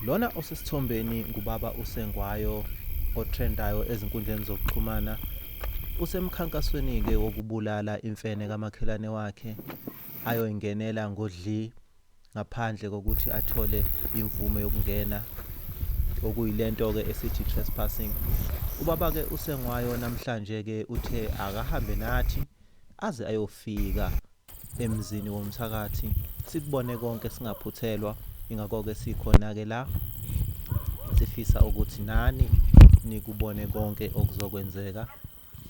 Lona osesithombeni ngubaba uSengwayo otrendayo ezinkundleni zokuxhumana. Usemkhankasweni-ke wokubulala imfene kamakhelwane wakhe ayoyingenela ngodli ngaphandle kokuthi athole imvume yokungena okuyilento-ke esithi trespassing. Ubaba-ke uSengwayo namhlanje-ke uthe akahambe nathi aze ayofika emzini womthakathi sikubone konke singaphuthelwa ingakho-ke sikhona-ke la sifisa ukuthi nani nikubone konke okuzokwenzeka.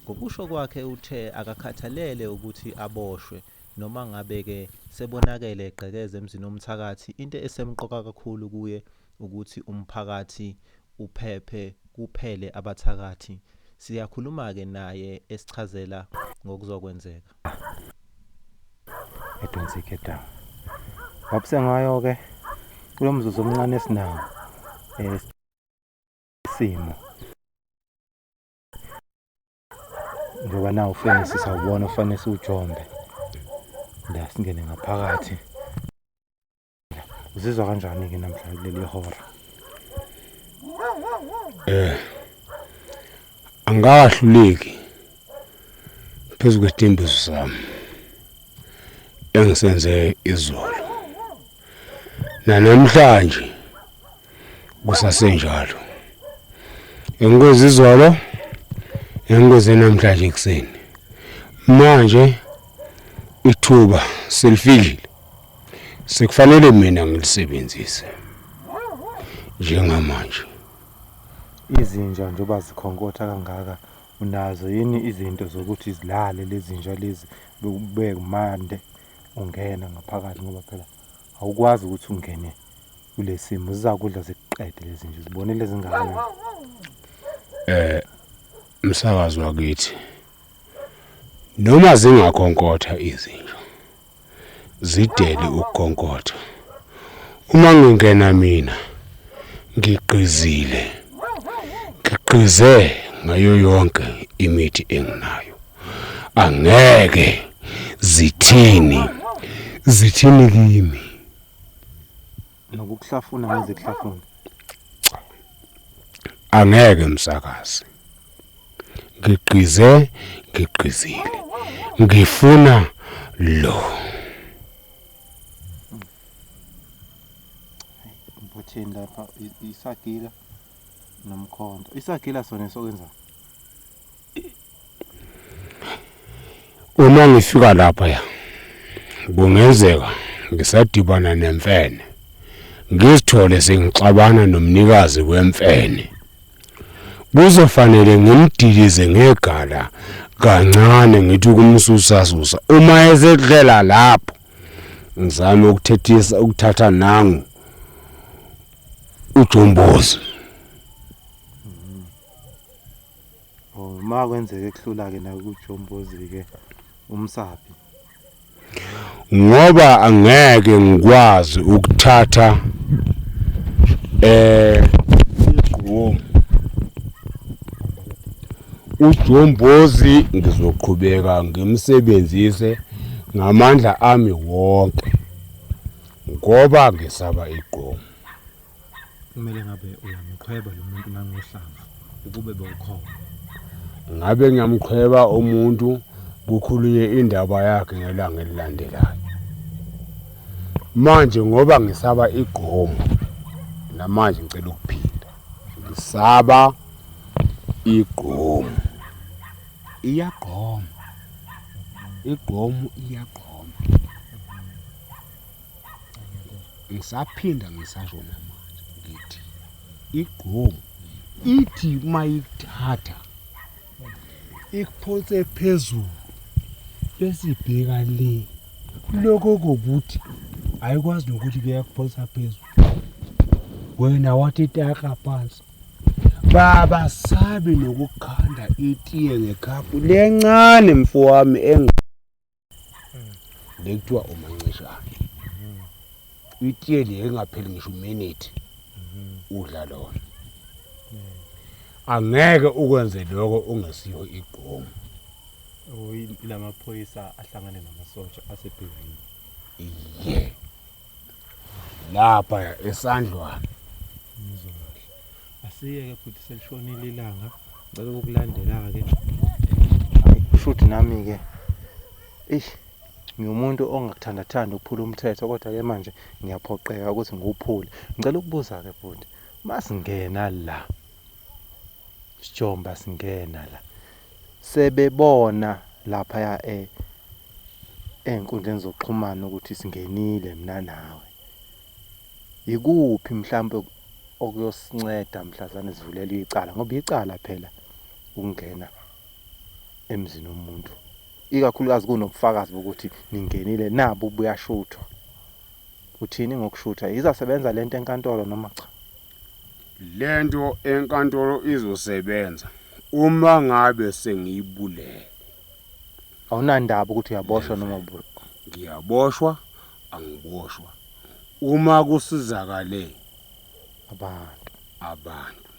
Ngokusho kwakhe uthe akakhathalele ukuthi aboshwe noma ngabe-ke sebonakele egqekeza emzini womthakathi into esemqoka kakhulu kuye ukuthi umphakathi uphephe kuphele abathakathi. Siyakhuluma-ke naye esichazela ngokuzokwenzeka. Edonsa iketanga. Babusengwayo-ke kulo mzuzu omncane esinawo um isimo njengoba nawu ufenisi sawubona ufanele siwujombe la singene ngaphakathi. Uzizwa kanjani-ke namhlanje kuleli hora? Eh angikahluleki phezu kwesithembiso sami engisenze izolo nanamhlanje kusasenjalo engikwenza izolo engikwenze namhlanje ekuseni manje ithuba selifikile Sekufanele mina ngilisebenzise njengamanje. Izinja njengoba zikhonkotha kangaka unazo yini izinto zokuthi zilale lezi zinja lezi bekube kumande ungena ngaphakathi ngoba phela awukwazi ukuthi ungene kule simo zizakudla zikuqede lezi nje zibonile ezingakanani. Eh msakazi wakithi noma zingakhonkotha izinja zidele ukukhonkotha. Uma ngingena mina ngigqizile, ngigqize ngayo yonke imithi enginayo. Angeke zithini, zithini kimi. Nokukuhlafuna ngeze kuhlafuna. Angeke msakazi. Ngigqize, ngigqizile. Ngifuna lo. Mpotheni lapha isagila nomkhonto. Isagila sona esokwenza. Uma ngifika lapha ya kungenzeka ngisadibana nemfene ngizithole sengixabana nomnikazi wemfene. Kuzofanele ngimdilize ngegala kancane ngithi ukumsusasusa uma esedlela lapho ngizame ukuthethisa ukuthatha nangu ujombozi. Oh, uma kwenzeka ekuhlula-ke nakujombozi-ke umsaphi. Ngoba angeke ngikwazi ukuthatha eh igqomu ujombozi ngizoqhubeka ngimsebenzise ngamandla ami wonke ngoba ngisaba igqomu. Kumele ngabe uyamqhweba lo muntu nangohlamvu ukube bewukhona. Ngabe ngiyamqhweba umuntu kukhulunywe indaba yakhe ngelanga elilandelayo. Manje ngoba ngisaba igqomu namanje ngicela ukuphinda. Ngisaba igqomu. Iyagqoma. Igqomu iyagqoma. Ngisaphinda ngisasho namanje ngithi igqomu ithi uma ikuthatha ikuphonse phezulu bese ibheka le lokho kokuthi ayikwazi nokuthi kuyakuphonsa phezulu wena wathi taka phansi babasabi nokukhanda itiye ngekhaphu lencane mfowami eng le kuthiwa umancishane itiye le engapheli ngisho uminute udla lona angeke ukwenze lokho ungesiyo igqomu Ilamaphoyisa ahlangane namasotsha asebhevini. Iye. Lapha esandlwana. Asiyeke bhuti, selishonile ilanga. Ngicela ukukulandela-ke. Hayi, kusho ukuthi nami-ke eish ngiwumuntu ongakuthandathandi ukuphula umthetho, kodwa-ke manje ngiyaphoqeka ukuthi ngiwuphule. Ngicela ukubuza-ke bhuti, masingena la sijomba singena la sebebona laphaya ey'nkundleni zokuxhumana ukuthi singenile mina nawe, ikuphi mhlampe okuyosinceda mhlazane sivulelwe icala? Ngoba icala phela ukungena emzini womuntu, ikakhulukazi kunobufakazi bokuthi ningenile, nabo buyashuthwa. Uthini ngokushutha? Izasebenza lento enkantolo noma cha? Lento enkantolo izosebenza uma ngabe sengiyibulele. Awunandaba ukuthi uyaboshwa noma Ngiyaboshwa, angiboshwa. Uma kusizakale abantu,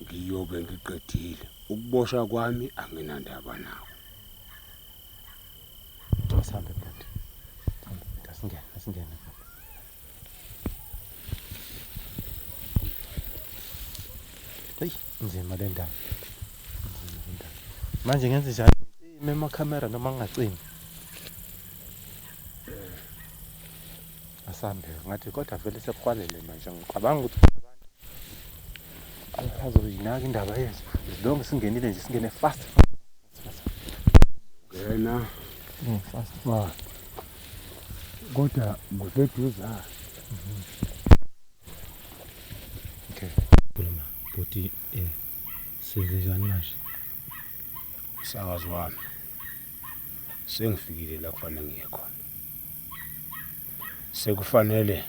ngiyobe ngiqedile. Ukuboshwa kwami anginandaba nawo. Asihambe bhuti, asihambe bhuti, asingene, asingene bhuti. Eyi, inzima le ndaba, inzima le ndaba. Manje ngenze njani? Ngicime amakhamera noma ngingacimi? Asambe ngathi, kodwa vele sekuhwalele manje. Ngicabanga ukuthi abantu abazoyinaka indaba yethu. As long singenile nje, singene fast fast. Ngena Fast. Fast. Kodwa kuseduzane. Okay. Khuluma bhuti, senze njani manje? Msakazi wami, sengifikile la kufanele ngiye khona. Sekufanele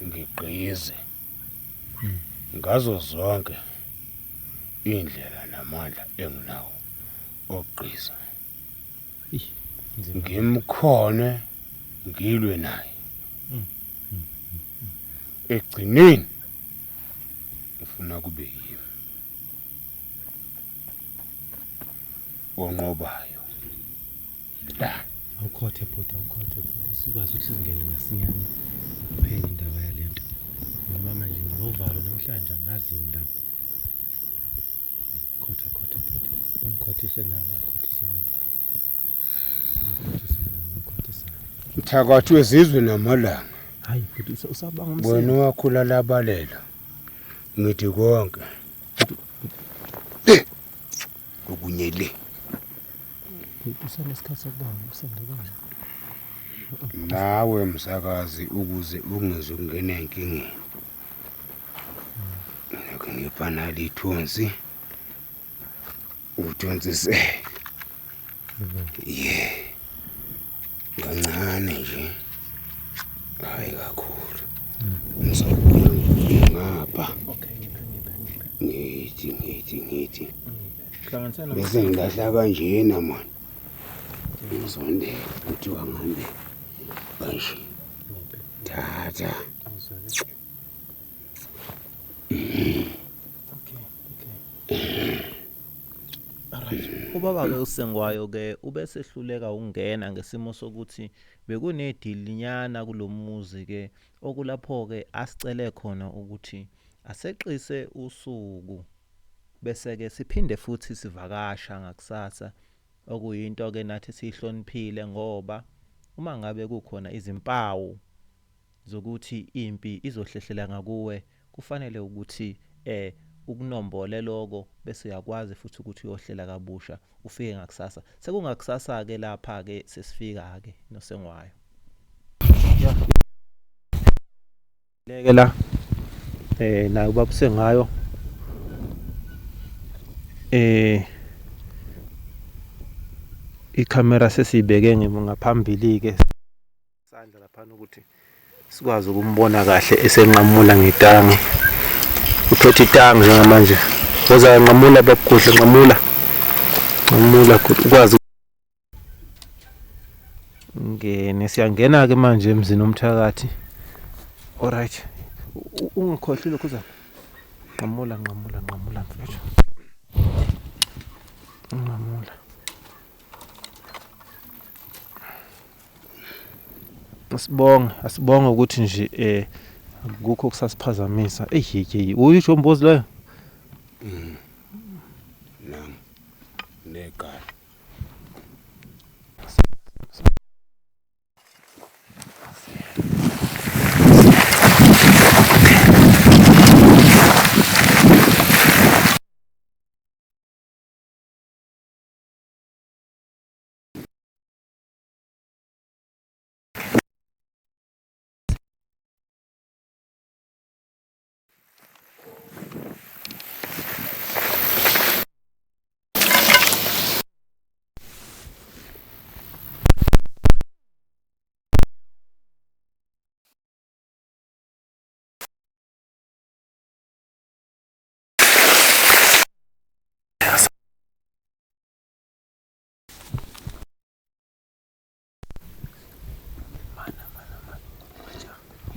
ngigqize ngazo zonke indlela namandla enginawo okugqiza. Inzima. Ngimkhone, ngilwe naye. Ekugcineni ngifuna kube yimi onqobayo la. Awukhothe bhuti, awukhothe bhuti, sikwazi ukuthi singene masinyane, kuphele indaba yalento. Ngoba manje nginovalo namhlanje, angazi indaba. Khotha, khotha bhuti, ungikhothise nami, ungikhothise nami. Ungikhothise nami, ungikhothise nami. Mthakathi wezizwe namalanga. Hayi bhuti, usabanga Wena umsindo. wakhula labalela. Ngithi konke. Okunye le. Bhuti, usanesikhathi sokubanga umsindo kanje. Nawe msakazi, ukuze ungezukungena enkingeni. Nakho ngipha nali ithonsi. Uthonsise. Ye. Kancane nje. Hayi kakhulu. Ngizobuya ngapha. Okay, ngiphe, ngiphe, ngiphe. Ngithi ngithi ngithi. Ngiphe. Hlanganisela Bese ngilahla kanjena man. Ngizondela kuthiwa ngihambe kanje. Ngiphe. Thatha. Angizwele. Okay, okay. Alright. Ubaba ke uSengwayo ke ubesehluleka ukungena ngesimo sokuthi bekunedilinyana kulomuzi ke, okulapho ke asicele khona ukuthi aseqise usuku bese ke siphinde futhi sivakasha ngakusasa, okuyinto ke nathi siyihloniphile, ngoba uma ngabe kukhona izimpawu zokuthi impi izohlehlela ngakuwe, kufanele ukuthi ukunombole lokho bese uyakwazi futhi ukuthi uyohlela kabusha ufike ngakusasa. Sekungakusasa ke lapha ke sesifika ke noSengwayo. Leke la naye ubaba uSengayo ikhamera sesiyibeke ngaphambili ke sandla laphana ukuthi sikwazi ukumbona kahle esenqamula ngetangi. Uphethe itangi njengamanje. Woza nqamula babukuhle, nqamula, nqamula ukwazi ngene. Siyangena ke manje emzini omthakathi. Alright, ungikhohlile kuza. Nqamula, nqamula, nqamula mfethu, nqamula. Asibonge, asibonge ukuthi nje Akukho kusasiphazamisa. Eyi yeyi, uyisho mbuzi loyo? Nami negala.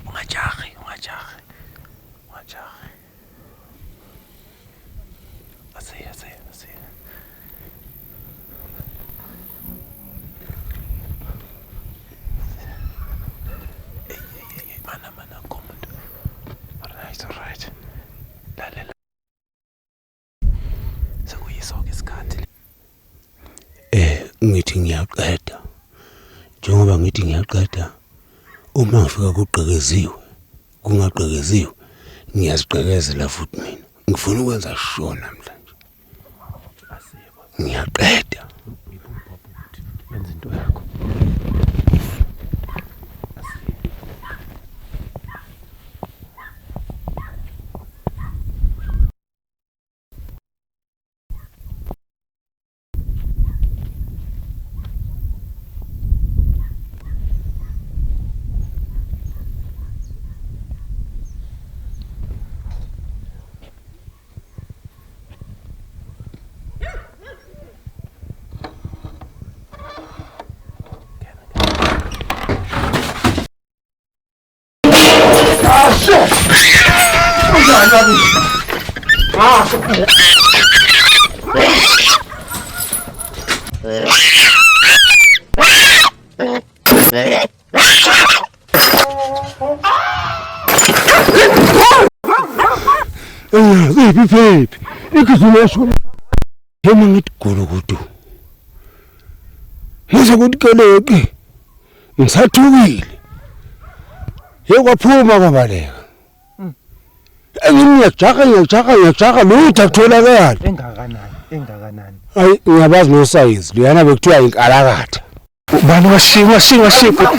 Ungajahi, ungajahi. Ungajahi. Asiye, asiye, asiye. Ey, ey, ey, mana, mana, akukho muntu. Alright, alright. Lalela. Sekuyiso-ke isikhathi. Ngithi ngiyaqeda. Njengoba ngithi ngiyaqeda, uma ngifika kugqekeziwe, kungagqekeziwe, ngiyazigqekezela futhi mina. Ngifuna ukwenza sure namhlanje. Ngiyaqeda. Yenza into yakho. Iphi phephi? Igijima yashona. Noma ngithi gulukudu. Ngizwe ukuthi keleqi. Ngisathukile. Ye kwaphuma kwabaleka. Ngiyajaha ngiyajaha ngiyajaha lutho akutholakali. Engakanani? Engakanani? Hayi ngiyabazi nosayizi luyana bekuthiwa inkalakatha. Ubani ungashiyi, ungashiyi, ungashiyi bhuti.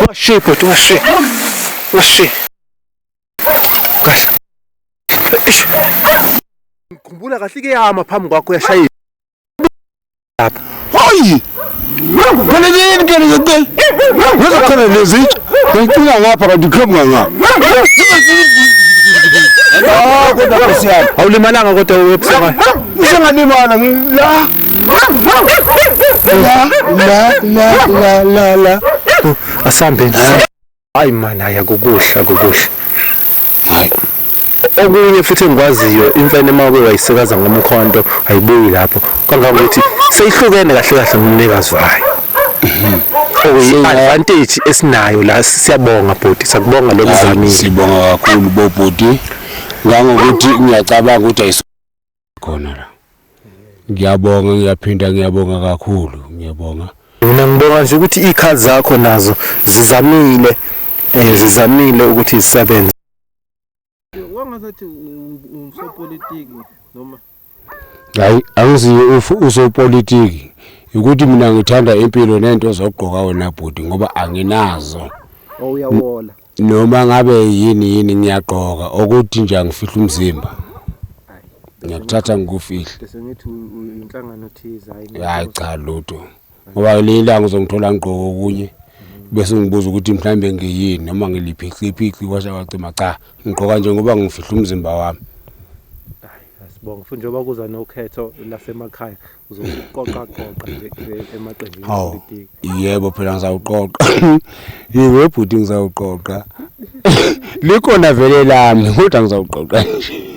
Ungashiyi bhuti, ungashiyi. Ungashiyi. Kahle. Eish. Ngikhumbula kahle ike yama phambi kwakho uyashayisa. Lapha. Hayi! Phela yini ke le ke? Ngizokhona lezi. Ngicela ngapha kanti iqhamuka ngapha. Ah, kodwa Nkosi yami. Awulimalanga kodwa website. Usengalimala la. La la la la la la. Asihambeni. Hayi man, hayi akukuhle, akukuhle. Hayi. Okunye futhi engikwaziyo imfene uma uke wayisikaza ngomkhonto ayibuyi lapho. Kangangokuthi seyihlukene kahle kahle nomnikazi wayo. Okuyi-advantage esinayo la, siyabonga bhuti, sakubonga lokhu uzamile. Sibonga kakhulu bobhuti. Ngangokuthi ngiyacabanga ukuthi ayisu khona la. Ngiyabonga, ngiyaphinda ngiyabonga kakhulu, ngiyabonga. Mina ngibonga nje ukuthi iy'khathi zakho nazo zizamile, zizamile ukuthi zisebenze. Wangazathi umsopolitiki noma Hayi, angisiye usopolitiki. Ukuthi mina ngithanda impilo nento zokugqoka wena bhuti ngoba anginazo. Uyawola. Noma ngabe yini yini ngiyagqoka ukuthi nje angifihli umzimba. Ngiyakuthatha ngikufihle. Bese ngithi inhlangano thize hayi. Hayi cha lutho. Ngoba ngelinye ilanga uzongithola ngigqoka okunye bese ngibuza ukuthi mhlambe ngiyini noma ngiliphixiphixi kwasha kwacima cha ngigqoka nje ngoba ngifihla umzimba wami. Hayi asibonge futhi njengoba kuza nokhetho lasemakhaya uzoqoqa qoqa nje emaqenjini epolitiki. Yebo phela ngizawuqoqa. Yebo bhuti ngizawuqoqa. Likhona vele lami kodwa ngizawuqoqa nje.